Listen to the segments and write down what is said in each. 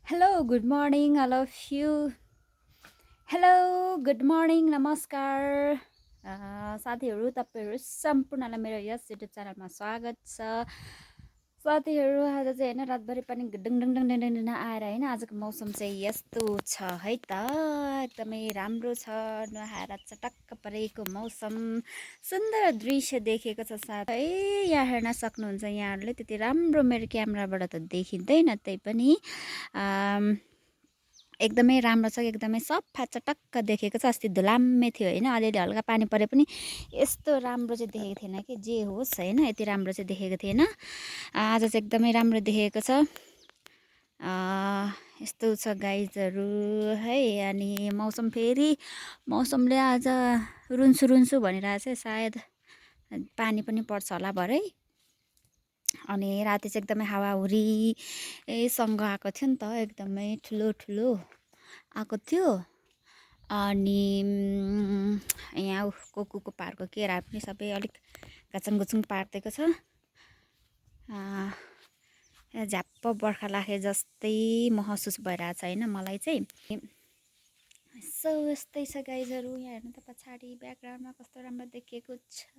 Hello, good morning, all of you. Hello, good morning, नमस्कार साथीहरू तपाईँहरू सम्पूर्णलाई मेरो यस युट्युब च्यानलमा स्वागत छ। साथीहरू आज चाहिँ होइन रातभरि पनि डङ डङ डङ डङ डङ डङ आएर होइन आजको मौसम चाहिँ यस्तो छ है त, एकदमै राम्रो छ। नुहाएर चटक्क परेको मौसम, सुन्दर दृश्य देखेको छ साथ है। यहाँ हेर्न सक्नुहुन्छ, यहाँहरूले त्यति राम्रो मेरो क्यामेराबाट त देखिँदैन, त्यही पनि एकदमै राम्रो छ, एकदमै सफा चटक्क देखेको छ। अस्ति धुलाम्मे थियो होइन, अलिअलि हल्का पानी परे पनि यस्तो राम्रो चाहिँ देखेको थिएन कि जे होस् होइन, यति राम्रो चाहिँ देखेको थिएन। आज चाहिँ एकदमै राम्रो देखेको छ। यस्तो छ गाइजहरू है। अनि मौसमले आज रुन्सु रुन्सु भनिरहेको छ, सायद पानी पनि पर्छ होला भरे। अनि राति चाहिँ एकदमै हावाहुरीसँग आएको थियो नि त, एकदमै ठुलो ठुलो आएको थियो। अनि यहाँ कुकुको पार्कको केरा पनि सबै अलिक घचङघुचुङ पारिदिएको छ। झ्याप्प बर्खा लागे जस्तै महसुस भइरहेछ होइन मलाई चाहिँ। सो यस्तै छ गाइजहरू। यहाँ हेर्नु त पछाडि ब्याकग्राउन्डमा कस्तो राम्रो देखिएको छ।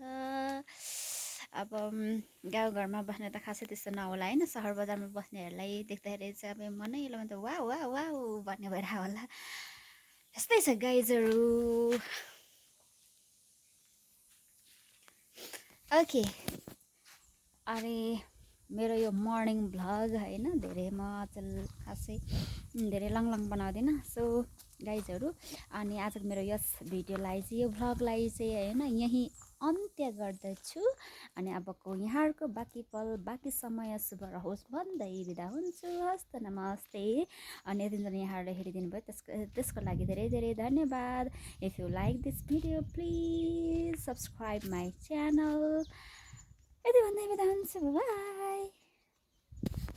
अब गाउँघरमा बस्ने त खासै त्यस्तो नहोला होइन, सहर बजारमा बस्नेहरूलाई देख्दाखेरि चाहिँ अब मनै त वाउ वाउ वाउ भन्ने भएर होला। यस्तै छ गाइजहरू। ओके, अनि मेरो यो मर्निङ भ्लग होइन धेरै म चाहिँ खासै धेरै लङ बनाउँदिनँ। सो गाइजहरू, अनि आजको मेरो यस भिडियोलाई चाहिँ यो भ्लगलाई चाहिँ होइन यहीँ अन्त्य गर्दछु। अनि अबको यहाँहरूको बाँकी पल बाँकी समय शुभ रहोस् भन्दै बिदा हुन्छु। हस्त नमस्ते। अनि यतिजना यहाँहरूले हेरिदिनु भयो त्यसको लागि धेरै धेरै धन्यवाद। If you like this video please subscribe my channel. यति भन्दै बिदा हुन्छु, बाई।